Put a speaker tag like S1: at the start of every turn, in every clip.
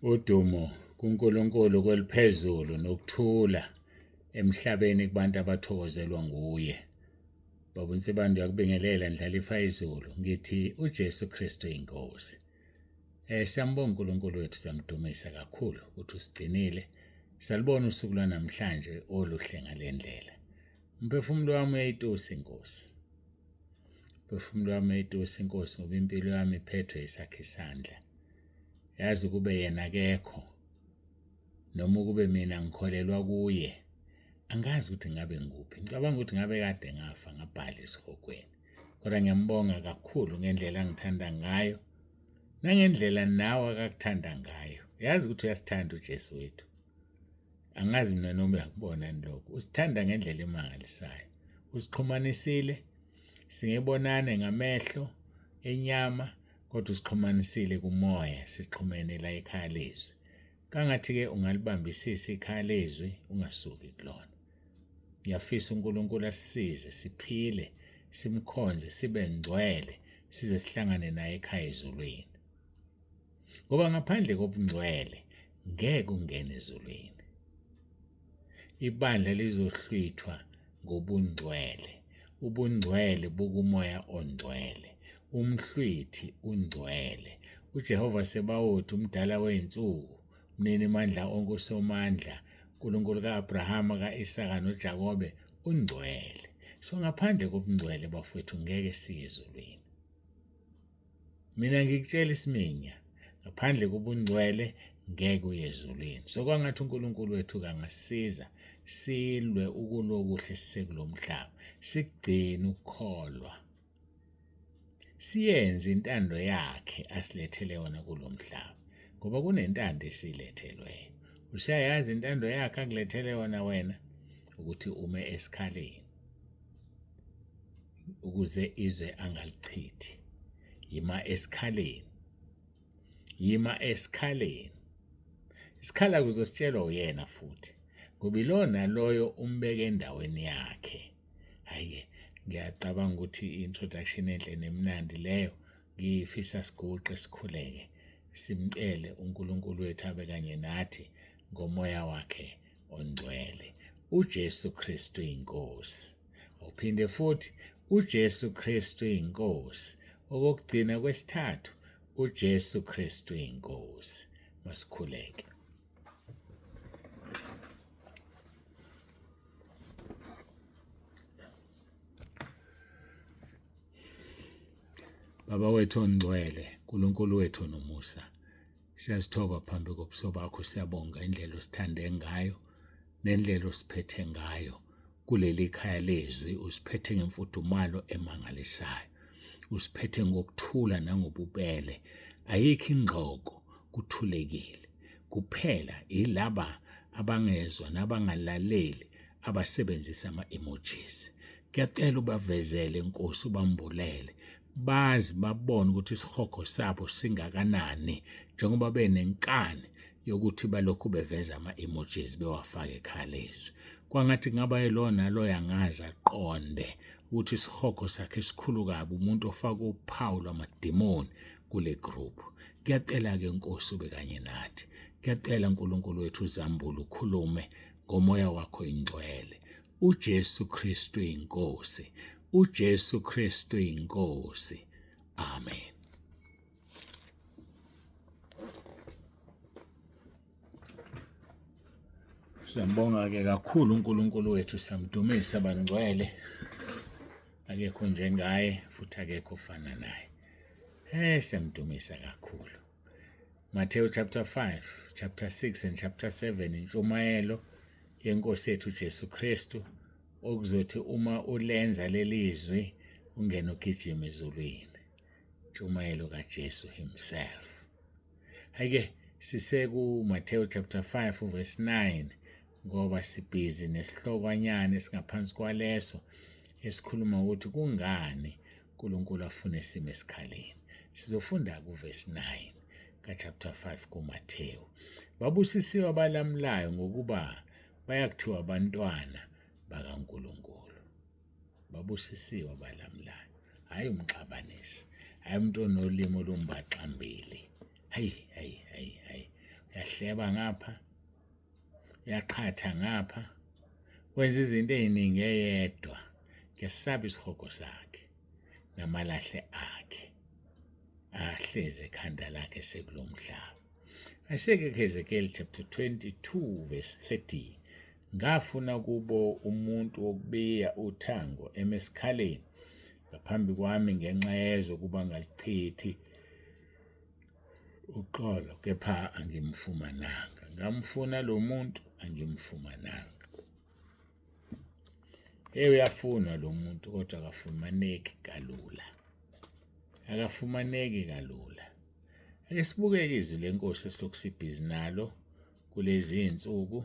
S1: Udumo kuNkulunkulu kweliphezulu nokuthula emhlabeni kubantu abathokozelwa nguye. Baba uNsibande uyakubingelela ndlalifa izulu ngithi uJesu Kristu inkosi. Siyambonga uNkulunkulu wethu siyamdumisa kakhulu ukuthi usigcinile. Salibona usuku lwanamhlanje oluhle ngalendlela. Umphefumulo wami uyayitusa inkosi. Umphefumulo wami uyayitusa inkosi ngoba impilo yami iphethwe isakhe isandla. Yazi ukube yena akekho noma ukube mina ngikholelwa kuye angazi ukuthi ngabe ngikuphi. Ngicabanga ukuthi ngabe kade ngafa ngabhala esihogweni. Kodwa ngiyambonga kakhulu ngendlela angithanda ngayo nangendlela nawe akakuthanda ngayo. Yazi ukuthi uyasithanda uJesu wethu. Angazi mina noma uyakubona yini lokho. Usithanda ngendlela emangalisayo. Usixhumanisile singebonane ngamehlo enyama kodwa usixhumanisile kumoya, sixhumene la ekhaya lezwi. Kangathi-ke ungalibambisisa ikhaya lezwi ungasuki kulona. Ngiyafisa uNkulunkulu asisize siphile, simkhonze, sibe ngcwele, size sihlangane naye ekhaya ezulwini. Ngoba ngaphandle kobungcwele ngeke ungene ezulwini. Ibandla lizohlwithwa ngobungcwele. Ubungcwele bukumoya ongcwele. Umhlwithi ungcwele. UJehova Sebawoti, umdala wezinsuku, umnini mandla onke usomandla, uNkulunkulu ka-Abrahama, ka-Isaka noJakobe, ungcwele. So ngaphandle kobungcwele bafowethu ngeke siye ezulwini. Mina ngikutshela isiminya, ngaphandle kobungcwele ngeke uye ezulwini. So kwangathi uNkulunkulu wethu kangasiza silwe ukulwa okuhle sisekulo mhlaba, sikugcine ukukholwa, siyenze intando yakhe asilethele yona kulo mhlaba, ngoba kunentando esiyilethelweyo. Usuyayazi intando yakhe akulethele yona wena ukuthi ume esikhaleni ukuze izwe angalichithi. Yima esikhaleni, yima esikhaleni. Isikhala kuzositshelwa uyena futhi ngoba ilona loyo umbeke endaweni yakhe. Hhayi-ke ngiyacabanga ukuthi i-introduction enhle nemnandi leyo. Ngifisa siguqe sikhuleke simcele uNkulunkulu wethu abe kanye nathi ngomoya wakhe ongcwele. UJesu Kristu inkosi. Uphinde futhi uJesu Kristu inkosi. Okokugcina kwesithathu uJesu Kristu inkosi. Masikhuleke. Baba wethu ongcwele, uNkulunkulu wethu onomusa. Siyazithoba phambi kobuso bakho, siyabonga indlela osithande ngayo nendlela osiphethe ngayo kuleli khaya lezwi. Usiphethe ngemfudumalo emangalisayo, usiphethe ngokuthula nangobubele. Ayikho ingxoko, kuthulekile. Kuphela yilaba abangezwa nabangalaleli abasebenzisa ama-emojis. Ngiyacela ubavezele Nkosi, ubambulele bazi babone ukuthi isihogo sabo singakanani njengoba benenkani yokuthi balokhu beveza ama-emojis bewafake ekhaya lezwi. Kwangathi kungaba yilowo naloyo angaze aqonde ukuthi isihogo sakhe sikhulu kabi umuntu ofaka uphawu lwamadimoni kule group. Ngiyacela-ke Nkosi ube kanye nathi. Ngiyacela Nkulunkulu wethu uzambule ukhulume ngomoya wakho ingcwele. uJesu Kristu inkosi. uJesu Kristu inkosi. Amen. Siyambonga-ke kakhulu uNkulunkulu wethu, siyamdumisa bangcwele. Akekho njengaye futhi akekho ofana naye. Siyamdumisa kakhulu. Matthew chapter 5, chapter 6 and chapter 7 intshumayelo yenkosi yethu Jesu Kristu okuzothi uma ulenza lelizwi ungene ugijima ezulwini. Intshumayelo kaJesu himself. Hayike siseku Matthew chapter 5 verse 9 ngoba sibhizi nesihlokanyana esingaphansi kwaleso esikhuluma ukuthi kungani uNkulunkulu afune sime esikhaleni. Sizofunda kuvesi 9 kachapter 5 kuMathewu. Babusisiwe abalamulayo ngokuba bayakuthiwa abantwana bakaNkulunkulu. Babusisiwe abalamulayo, hhayi umxabanisi, hhayi umuntu onolimi olumbaxambili. Hayi, hayi, hayi, hayi. Uyahleba ngapha, uyaqhatha ngapha, wenza izinto ey'ningi eyedwa. Ngiyasaba isihogo sakhe namalahle akhe ahlezi ekhanda lakhe sekulo mhlaba. Ayiseke kuHezekeli chapter 22 verse 30. Ngafuna kubo umuntu wokubiya uthango emesikhaleni ngaphambi kwami ngenxa yezwe ukuba ngalichithi uxolo, kepha angimfumananga. Ngamfuna lo muntu, angimfumananga. Hey, uyafunwa lo muntu kodwa akafumaneki kalula, akafumaneki kalula. Ake sibukeke izwi lenkosi esilokhu sibhizi nalo kulezi zinsuku,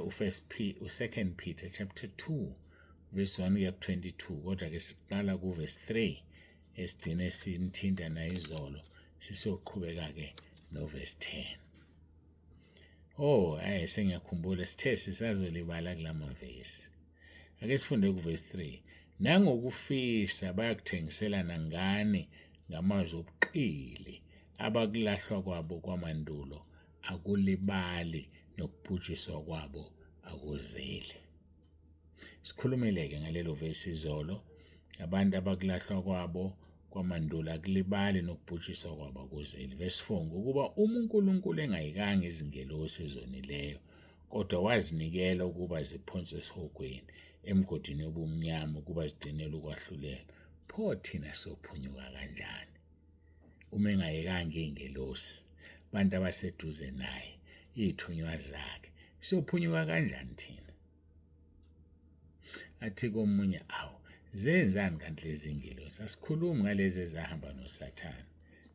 S1: uFirst P uSecond Peter chapter 2 verse 1 kuya ku-22, kodwa ke siqala ku verse 3 esigcine simthinta nayo izolo, sisoqhubeka ke no verse 10. Oh, ayi sengiyakhumbula sithe sisazolibala kulamavesi. Ake sifunde kuvesi 3. Nangokufisa bayakuthengiselana ngani ngamazwi obuqili, abakulahlwa kwabo kwamandulo akulibali, nokubhujiswa kwabo akuzeli. Sikhulumile-ke ngalelo vesi izolo, abantu abakulahlwa kwabo kwamandulo akulibali nokubhujiswa kwabo akuzeli. Verse 4, ngokuba uma uNkulunkulu engayikanga izingelosi ezonileyo, kodwa wazinikela ukuba ziphonswe esihogweni, emgodini wobumnyama, ukuba zigcinelwe ukwahlulelwa, pho thina sophunyuka kanjani? Uma engayekanga iy'ngelosi, abantu abaseduze naye, iy'thunywa zakhe, siyophunyuka kanjani thina? Athi komunye, awu, zenzani kanti lezi ngelosi? Asikhulumi ngalezi ezahamba noSathane.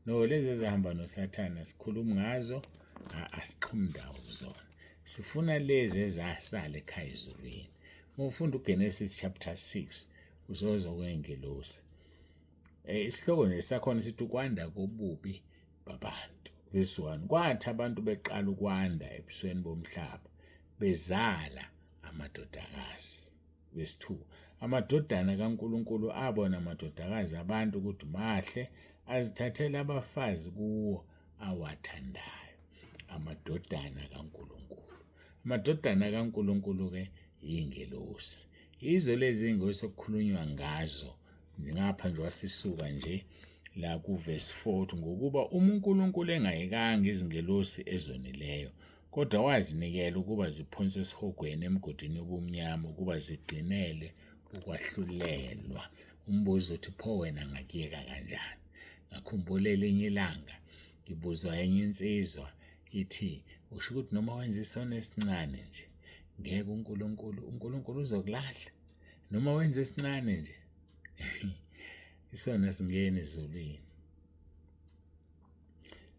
S1: No, lezi ezahamba noSathane asikhulumi ngazo, asixhumi ndawo kuzona. Sifuna lezi ezasala ekhaya ezulwini. Uma ufunda uGenesis chapter 6 uzozwa kwengelosi. Isihloko nje sakhona sithi ukwanda kobubi babantu. Verse 1, kwathi abantu beqala ukwanda ebusweni bomhlaba, bezala amadodakazi. Verse 2, amadodana kaNkulunkulu abona amadodakazi abantu ukuthi mahle, azithathela abafazi kuwo awathandayo. Amadodana kaNkulunkulu. Amadodana kaNkulunkulu-ke yingelosi. Yizo lezi zingelosi okukhulunywa ngazo ngapha nje wasisuka nje la kuvesi 4, ngokuba uma uNkulunkulu engayekanga izingelosi ezonileyo, kodwa wazinikela ukuba ziphonswe esihogweni emgodini wobumnyama ukuba zigcinelwe ukwahlulelwa. Umbuzo uthi pho wena ngakuyeka kanjani? Ngakhumbula elinye ilanga ngibuzwa enye insizwa ithi usho ukuthi noma wenza isono esincane nje ngeke uNkulunkulu uzokulahla, noma wenza esincane nje isono singena ezulwini.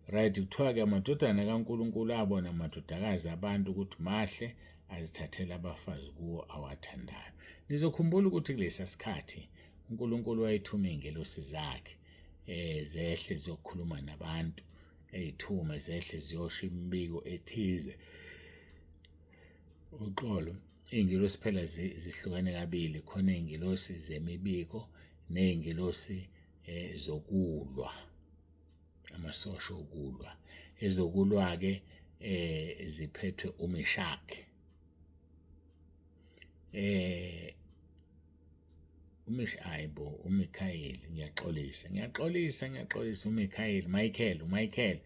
S1: Right, kuthiwa-ke amadodana kaNkulunkulu abona amadodakazi abantu ukuthi mahle, azithathela abafazi kuwo awathandayo. Nizokhumbula ukuthi kulesa sikhathi uNkulunkulu wayethuma iy'ngelosi zakhe zehle ziyokhuluma nabantu, ey'thume zehle ziyosho imibiko ethize. Uxolo, iy'ngelosi phela zihlukene kabili, khona iy'ngelosi zemibiko ney'ngelosi zokulwa, amasosha okulwa. Ezokulwa-ke ziphethwe uMishaki. Hayi bo, uMikhayeli, ngiyaxolisa, ngiyaxolisa, ngiyaxolisa, uMikhayeli, Michael, uMichael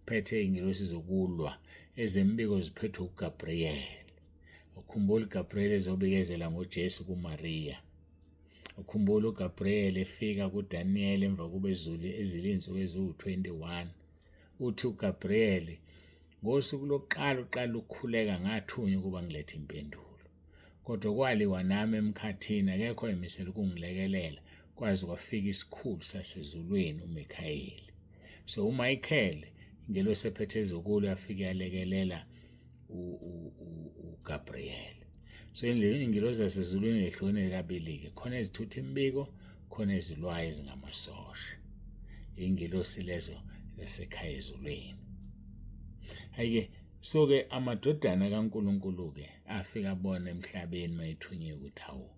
S1: uphethe iy'ngelosi zokulwa, ezemibiko ziphethwe uGabriel. Ukhumbula uGabriel ezobikezela ngoJesu kuMaria. Ukhumbula uGabriel efika kuDaniel emva kube ezulu ezile iy'nsuku eziwu-21. Uthi uGabriel, ngosuku lokuqala uqala ukukhuleka ngathunywa ukuba ngilethe impendulo. Kodwa kwaliwa nami emkhathini, akekho oyimisele ukungilekelela, kwaze kwafika isikhulu sasezulwini uMikhayeli. So uMichael, ingelosi ephethe ezokulwa, yafika yalekelela uGabriel. So ingelosi zasezulwini yehlukene kabili-ke, khona ezithutha imibiko, khona ezilwayo ezingamasosha. Ingelosi lezo zasekhaya ezulwini. Hhayi-ke, so-ke amadodana kaNkulunkulu-ke afika abona emhlabeni mayethunyiwe ukuthi hawu,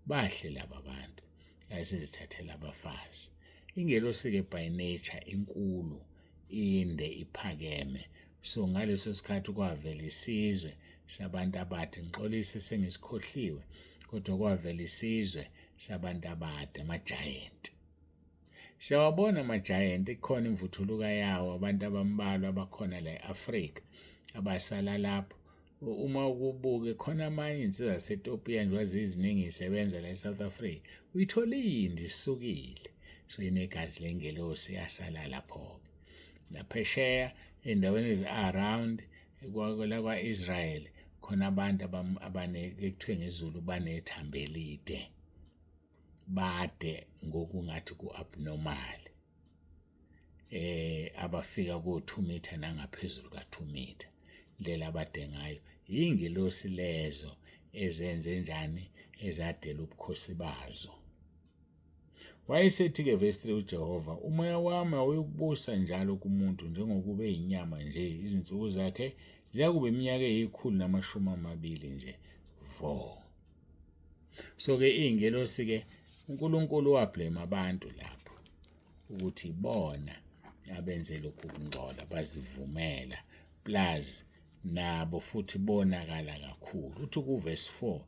S1: bahle laba bantu, ayesezithathela abafazi. Ingelosi-ke by nature inkulu, inde, iphakeme. So ngaleso sikhathi kwavela isizwe sabantu abade, ngixolise sengisikhohliwe, kodwa kwavela isizwe sabantu abade, ama-giant. Siyawabona ama-giant, ikhona imvuthuluka yawo, abantu abambalwa abakhona la e-Afrika abasala lapho. Uma ukubuke khona amanye insizwa zaseTopiya nje waziziningi isebenza la eSouth Africa, uyithola iyindi isukile. So inegazi lengelosi yasala lapho-ke. Naphesheya ey'ndaweni ezi-around lakwa-Israel khona abantu abane ekuthiwe ngesiZulu banethambo elide, bade ngokungathi ku-abnormal, abafika ko-2 meter nangaphezulu ka-2 meter, indlela abade ngayo. Yiy'ngelosi lezo ezenze njani, ezadela ubukhosi bazo. Wayesethi-ke verse 3 uJehova, umoya wami awuyukubusa njalo kumuntu njengokuba eyinyama nje, izinsuku zakhe ziyakuba iminyaka eyikhulu namashumi amabili nje vo. So-ke iy'ngelosi-ke uNkulunkulu wablame abantu lapho ukuthi ibona abenze lokhu kungcola, bazivumela, plus nabo futhi bonakala kakhulu. Uthi ku-verse 4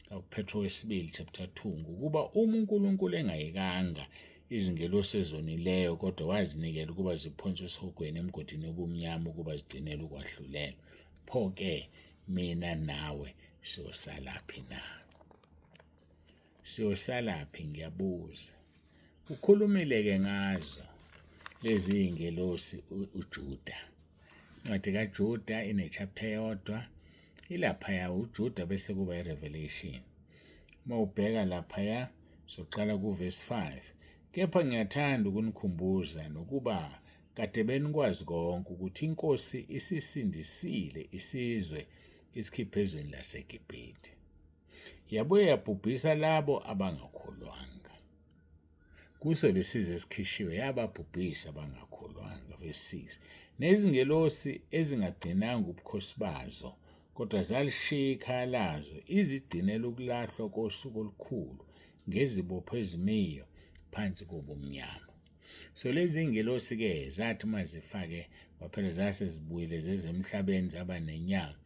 S1: kaPetro wesibili chapter 2, ngokuba uma uNkulunkulu engayekanga izingelosi ezonileyo kodwa wazinikela ukuba ziphonswe esihogweni emgodini wobumnyama ukuba zigcinelwe ukwahlulelwa, pho-ke mina nawe siyosalaphi na? Siyosalaphi, ngiyabuza. Ukhulumile-ke ngazo lezi iy'ngelosi uJuda. Incwadi kaJuda ine-chapter eyodwa, ilaphaya uJuda bese kuba i-Revelation. Uma ubheka laphaya, soqala ku-verse 5. Kepha ngiyathanda ukunikhumbuza nokuba kade benikwazi konke ukuthi iNkosi isisindisile isizwe isikhiphe ezweni laseGibhithe. Yabuye yabhubhisa labo abangakholwanga. Kuso lesizwe esikhishiwe yababhubhisa abangakholwanga. Verse 6. Nezingelosi ezingagcinanga ubukhosi bazo, kodwa zalishiya ikhaya lazo, izigcinela ukulahlwa kosuku olukhulu ngezibopho ezimiyo phansi kobumnyama. So lezi zingelosi-ke zathi uma zifake waphela zase zibuyile zezemhlabeni zaba nenyama,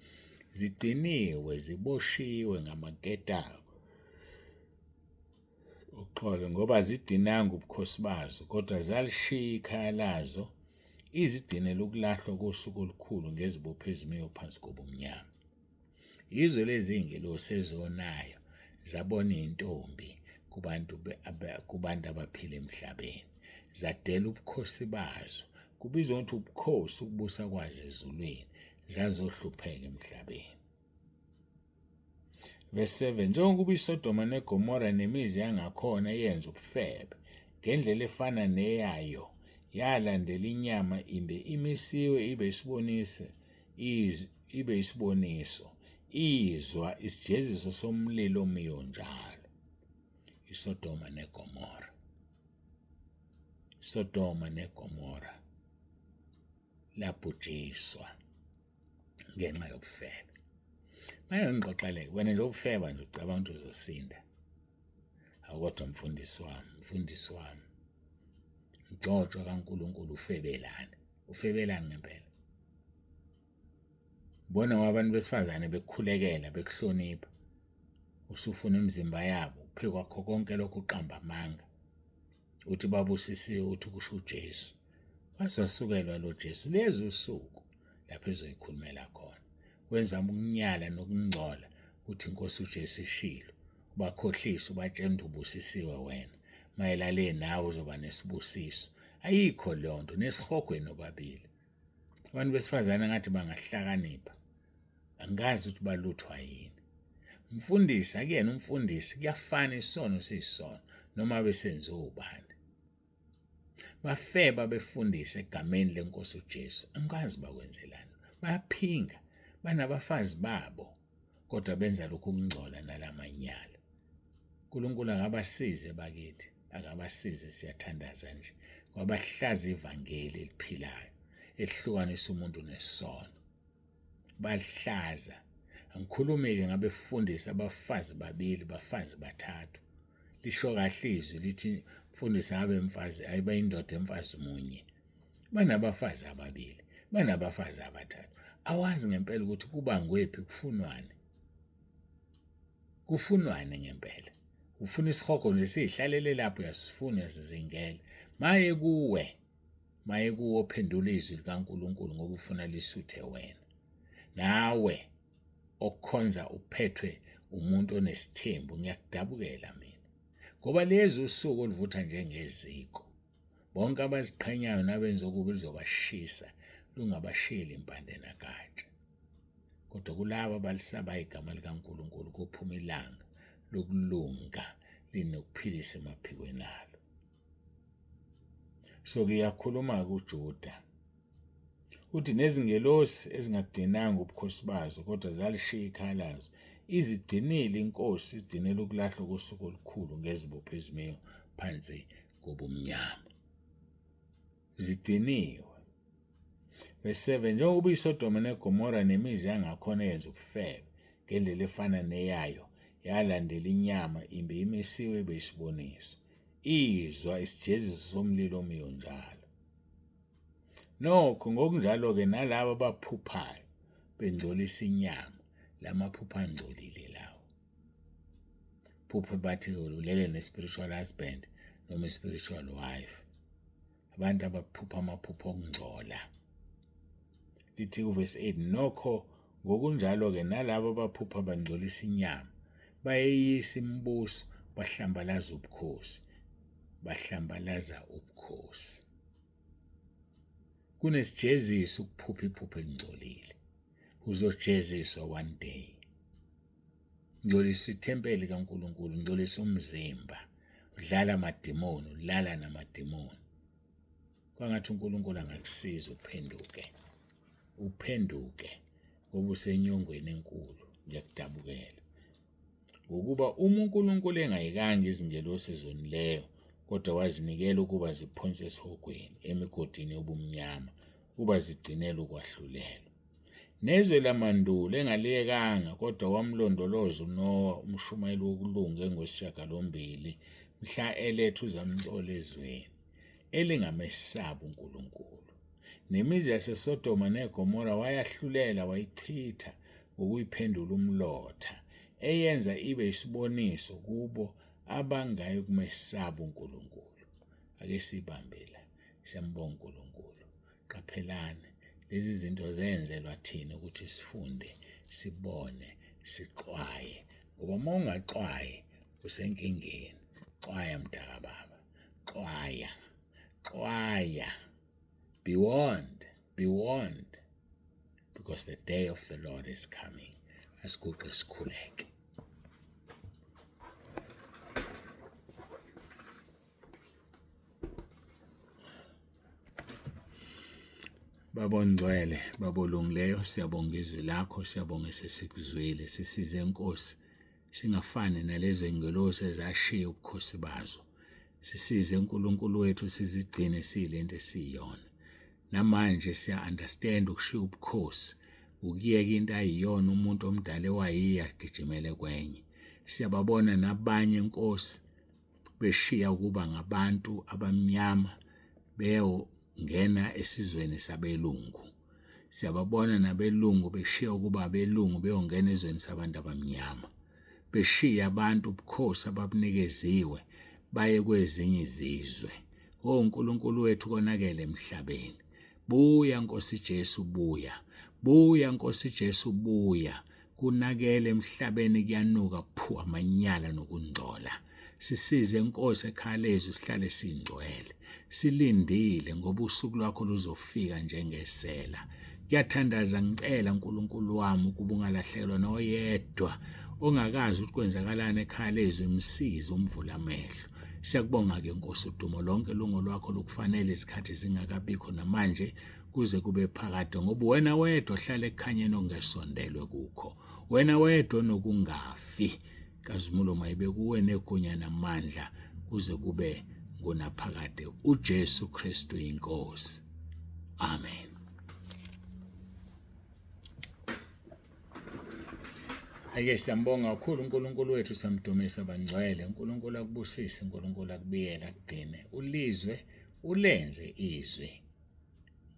S1: zigciniwe ziboshiwe ngamaketanga, uxolo, ngoba azigcinanga ubukhosi bazo kodwa zalishiya ikhaya lazo, izigcinele ukulahlwa kosuku olukhulu ngezibopho ezimiyo phansi kobumnyama. Yizo lezi iy'ngelosi ezonayo zabona iy'ntombi kubantu abaphila emhlabeni, zadela ubukhosi bazo, kubizwa ngokuthi ubukhosi ukubusa kwazo ezulwini, zazohlupheka emhlabeni. Verse 7, njengokuba iSodoma neGomora nemizi yangakhona yenza ubufebe ngendlela efana neyayo, yalandela inyama imbe imisiwe ibe isibonise ibe isiboniso, izwa isijeziso somlilo omiyo njalo. iSodoma neGomora, Sodoma neGomora labhujiswa ngenxa yobufebe. Manje ngixoxele wena nje ubufeba nje ucabanga ukuthi uzosinda. Awukodwa mfundisi wami, mfundisi wami. Mgcotshwa kaNkulunkulu ufebelani? Ufebelani ngempela? Bona ngoba abantu besifazane bekukhulekela, bekuhlonipha. Usufuna imizimba yabo, phezu kwakho konke lokhu uqamba amanga. Uthi babusisiwe, uthi kusho uJesu. Waze wasukelwa lo Jesu lezi usuku lapho ezoyikhulumela khona. Wenza ukunyala nokungcola, uthi inkosi uJesu ishilo. Ubakhohlise, ubatshela ukuthi ubusisiwe wena. Mayelale nawe uzoba nesibusiso. Ayikho leyo nto, nesihogweni obabili. Abantu besifazane ngathi bangahlakanipha. Angikazi ukuthi baluthwa yini. Mfundisi akuyena umfundisi, kuyafana isono siyisono noma besenziwe ubani. Bafeba befundise egameni lenkosi uJesu. Angikazi bakwenzelani. Bayaphinga, banabafazi babo, kodwa benza lokhu kungcola nalamanyala. uNkulunkulu akabasize bakithi, akabasize, siyathandaza nje. Kwabahlaza ivangeli eliphilayo elihlukanisa umuntu nesono. Balihlaza. Angikhulumi-ke ngabefundisi abafazi babili, bafazi bathathu. Lisho kahle izwi lithi mfundisi abe mfazi, ayiba indoda emfazi munye. Banabafazi ababili. Banabafazi abathathu. Awazi ngempela ukuthi kubangwephi kufunwani. Kufunwani ngempela? Ufuna isihogo nje sihlalele lapho uyasifuna uyasizingela. Maye kuwe. Maye kuwe ophendula izwi likaNkulunkulu ngoba ufuna lisuthe wena. Nawe okukhonza uphethwe umuntu onesithembu ngiyakudabukela mina. Ngoba lezi usuku oluvutha njengeziko. Bonke abaziqhenyayo nabenza okubi luzobashisa lungabashiyeli impande nagatsha. Kodwa kulabo abalisaba igama likaNkulunkulu kophuma ilanga lokulunga linokuphilisa emaphikweni alo. So ngiyakhuluma-ke uJuda Uthi nezingelosi ezingagcinanga ubukhosi bazo kodwa zalishiya ikhaya lazo, izigcinile iNkosi izigcinela ukulahlwa kosuku olukhulu ngezibopho ezimiyo phansi kobumnyama. Zigciniwe. Verse 7 Njengoba iSodoma neGomora nemizi yangakhona yenza ubufebe ngendlela efana neyayo, yalandela inyama imbe imisiwe ibe isiboniso. Izwa isijeziso somlilo omiyo njalo. Nokho ngokunjalo-ke nalabo abaphuphayo bengcolisa inyama, la maphupho angcolile lawo. Phuphe bathi ulele ne-spiritual husband noma i-spiritual wife. Abantu abaphupha amaphupho okungcola. Lithi kuvesi 8 nokho ngokunjalo-ke nalabo abaphupha bangcolisa inyama bayeyisa imibuso bahlambalaza ubukhosi bahlambalaza ubukhosi. Kunesijeziso ukuphupha iphupho elingcolile. Uzojeziswa one day. Ngcolisa ithempeli kaNkulunkulu, ngcolisa umzimba. Udlala amadimoni, ulala namadimoni. Kwangathi uNkulunkulu angakusiza uphenduke. Uphenduke ngoba usenyongweni enkulu. Ngiyakudabukela. Ngokuba uma uNkulunkulu engayekanga izingelosi ezonileyo, kodwa wazinikela ukuba ziphonswe esihogweni, emigodini yobumnyama, ukuba zigcinelwe ukwahlulelwa. Nezwe lamandulo engaliyekanga, kodwa wamlondoloza uNowa, umshumayeli wokulunga engwesishiyagalombili, mhla eletha uzamcolo ezweni, elingamesabi uNkulunkulu. Nemizi yaseSodoma neGomora wayahlulela wayichitha ngokuyiphendula umlotha, eyenza ibe isiboniso kubo abangayikumesaba uNkulunkulu. Ake sibambe la. Siyambonga uNkulunkulu. Qaphelani, lezi zinto zenzelwa thina ukuthi sifunde, sibone, sixwaye. Ngoba uma ungaxwayi usenkingeni. Xwaya mntakababa, xwaya, xwaya. Be warned, be warned, because the day of the Lord is coming. Asiguqe sikhuleke. Baba ongcwele, baba olungileyo, siyabonga izwi lakho, siyabonga esesikuzwile. Sisize Nkosi, singafani nalezo ngelosi ezashiya ubukhosi bazo. Sisize uNkulunkulu wethu sizigcine siyilento esiyiyona. Namanje siya understand ukushiya ubukhosi ukuyeka into ayiyona umuntu omdala ewayiya gijimele kwenye. Siyababona nabanye Nkosi beshiya ukuba ngabantu abamnyama beyongena esizweni sabelungu. Siyababona nabelungu beshiya ukuba abelungu beyongena ezweni sabantu abamnyama. Beshiya abantu ubukhosi ababunikeziwe baye kwezinye izizwe. O Nkulunkulu wethu konakele emhlabeni. Buya Nkosi Jesu buya. Buya Nkosi Jesu buya. Kunakele emhlabeni kuyanuka phu amanyala nokungcola. Sisize Nkosi ekhaya lezwi sihlale singcwele. Silindile ngoba usuku lwakho luzofika njengesela. Ngiyathandaza ngicela uNkulunkulu wami ukuba ungalahlekelwa noyedwa ongakazi ukuthi kwenzakalani ekhaya lezwi msize umvula amehlo. Siyakubonga-ke Nkosi udumo lonke lungo lwakho lukufanele izikhathi zingakabikho namanje kuze kube phakade ngoba wena wedwa ohlala ekukhanyeni okungesondelwe kukho wena wedwa onokungafi kazimulo mayibe kuwe negunya namandla kuze kube ngunaphakade uJesu Kristu inkosi amen Ake siyambonga kakhulu uNkulunkulu wethu samdumisa bangcwele uNkulunkulu akubusise uNkulunkulu akubiyele akugcine ulizwe ulenze izwi.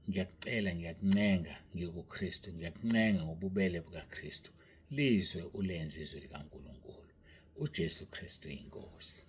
S1: Ngiyakucela, ngiyakuncenga ngikuKristu, ngiyakuncenga ngobubele bukaKristu. Lizwe ulenze izwi likaNkulunkulu. UJesu Kristu iNkosi.